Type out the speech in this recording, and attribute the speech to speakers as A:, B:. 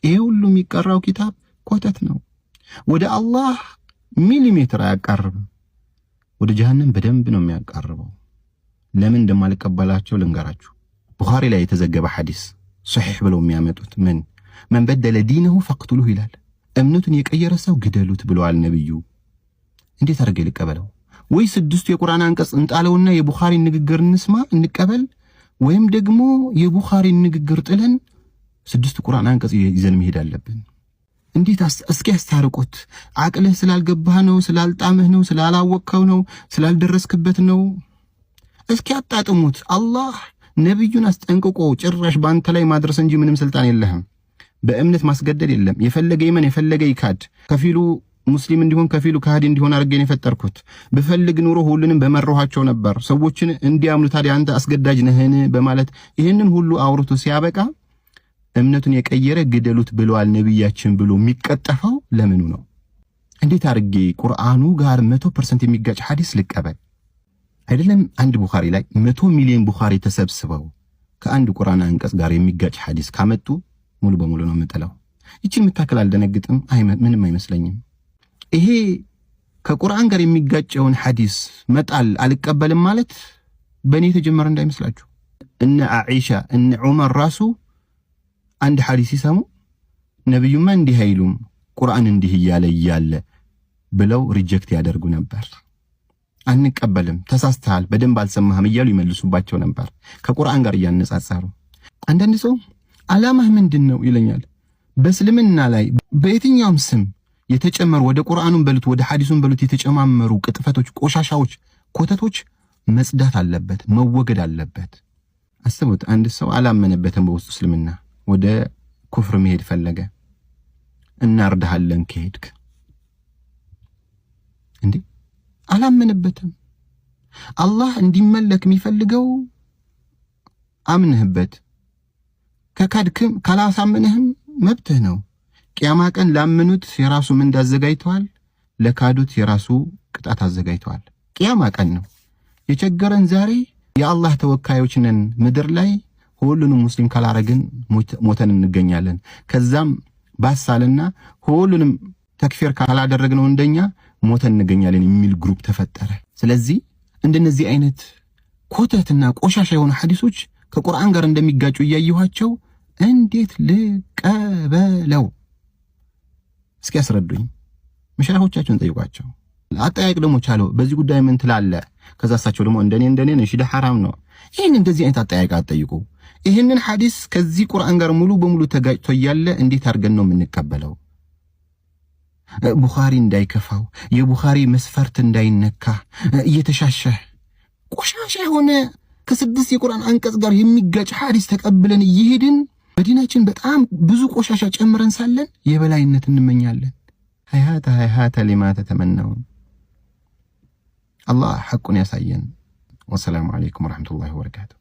A: ይሄ ሁሉ የሚቀራው ኪታብ ኮተት ነው። ወደ አላህ ሚሊሜትር አያቃርብም። ወደ ጀሃነም በደንብ ነው የሚያቃርበው። ለምን እንደማልቀበላቸው ልንገራችሁ። ቡኻሪ ላይ የተዘገበ ሐዲስ ሶሒሕ ብለው የሚያመጡት ምን من بدل دينه فاقتلوه ይላል። እምነቱን የቀየረ ሰው ግደሉት ብለዋል ነብዩ። እንዴት አድርጌ ልቀበለው? ወይ ስድስቱ የቁርአን አንቀጽ እንጣለውና የቡኻሪን ንግግር እንስማ እንቀበል፣ ወይም ደግሞ የቡኻሪን ንግግር ጥለን ስድስቱ ቁርአን አንቀጽ ይዘን መሄድ አለብን። እንዴት እስኪ ያስታርቁት? አቅልህ ስላልገባህ ነው፣ ስላልጣምህ ነው፣ ስላላወቅከው ነው፣ ስላልደረስክበት ነው። እስኪ አጣጥሙት። አላህ ነቢዩን አስጠንቅቆ ጭራሽ በአንተ ላይ ማድረስ እንጂ ምንም ስልጣን የለህም። በእምነት ማስገደድ የለም። የፈለገ ይመን የፈለገ ይካድ፣ ከፊሉ ሙስሊም እንዲሆን ከፊሉ ከሃዲ እንዲሆን አድርጌ ነው የፈጠርኩት። ብፈልግ ኑሮ ሁሉንም በመራኋቸው ነበር። ሰዎችን እንዲያምኑ ታዲያ አንተ አስገዳጅ ነህን? በማለት ይህንን ሁሉ አውርቶ ሲያበቃ እምነቱን የቀየረ ግደሉት ብለዋል ነቢያችን ብሎ የሚቀጠፈው ለምኑ ነው? እንዴት አድርጌ ቁርአኑ ጋር 100% የሚጋጭ ሐዲስ ልቀበል? አይደለም አንድ ቡኻሪ ላይ 100 ሚሊዮን ቡኻሪ ተሰብስበው ከአንድ ቁርአን አንቀጽ ጋር የሚጋጭ ሐዲስ ካመጡ ሙሉ በሙሉ ነው የምጥለው። ይችን የምታክል አልደነግጥም፣ ምንም አይመስለኝም። ይሄ ከቁርአን ጋር የሚጋጨውን ሐዲስ መጣል አልቀበልም ማለት በእኔ የተጀመረ እንዳይመስላችሁ። እነ አኢሻ እነ ዑመር ራሱ አንድ ሐዲስ ሲሰሙ ነቢዩማ እንዲህ አይሉም፣ ቁርአን እንዲህ እያለ እያለ ብለው reject ያደርጉ ነበር። አንቀበልም፣ ተሳስተሃል፣ በደንብ አልሰማህም እያሉ ይመልሱባቸው ነበር ከቁርአን ጋር እያነጻጸሩ። አንዳንድ ሰው አላማህ ምንድን ነው ይለኛል። በእስልምና ላይ በየትኛውም ስም የተጨመሩ፣ ወደ ቁርአኑን በሉት ወደ ሐዲሱን በሉት፣ የተጨማመሩ ቅጥፈቶች፣ ቆሻሻዎች፣ ኮተቶች መጽዳት አለበት፣ መወገድ አለበት። አስቡት፣ አንድ ሰው አላመነበትም በውስጡ እስልምና፣ ወደ ኩፍር መሄድ ፈለገ። እናርድሃለን ከሄድክ። እንዴ፣ አላመነበትም። አላህ እንዲመለክ የሚፈልገው አምንህበት፣ ከካድክም ካላሳመንህም መብትህ ነው። ቅያማ ቀን ላመኑት የራሱ ምንዳ አዘጋጅተዋል፣ ለካዱት የራሱ ቅጣት አዘጋጅተዋል። ቅያማ ቀን ነው። የቸገረን ዛሬ የአላህ ተወካዮች ነን ምድር ላይ፣ ሁሉንም ሙስሊም ካላረግን ሞተን እንገኛለን። ከዛም ባሳልና ሁሉንም ተክፊር ካላደረግነው እንደኛ ሞተን እንገኛለን የሚል group ተፈጠረ። ስለዚህ እንደነዚህ አይነት ኮተትና ቆሻሻ የሆኑ ሐዲሶች ከቁርአን ጋር እንደሚጋጩ እያየኋቸው እንዴት ልቀበለው? እስኪ ያስረዱኝ። መሻይኾቻቸውን ጠይቋቸው። አጠያየቅ ደግሞ ቻለው። በዚህ ጉዳይ ምን ትላለህ? ከዛ እሳቸው ደግሞ እንደኔ እንደኔ ነሺዳ ሐራም ነው። ይህን እንደዚህ አይነት አጠያየቅ አትጠይቁ። ይህንን ሐዲስ ከዚህ ቁርአን ጋር ሙሉ በሙሉ ተጋጭቶ እያለ እንዴት አድርገን ነው የምንቀበለው? ቡኻሪ እንዳይከፋው፣ የቡኻሪ መስፈርት እንዳይነካ እየተሻሸ ቆሻሻ የሆነ ከስድስት የቁርአን አንቀጽ ጋር የሚጋጭ ሐዲስ ተቀብለን እየሄድን በዲናችን በጣም ብዙ ቆሻሻ ጨምረን ሳለን የበላይነት እንመኛለን። هيهات هيهات لما تتمنون። አላህ ሐቁን ያሳየን። والسلام عليكم ورحمة الله وبركاته።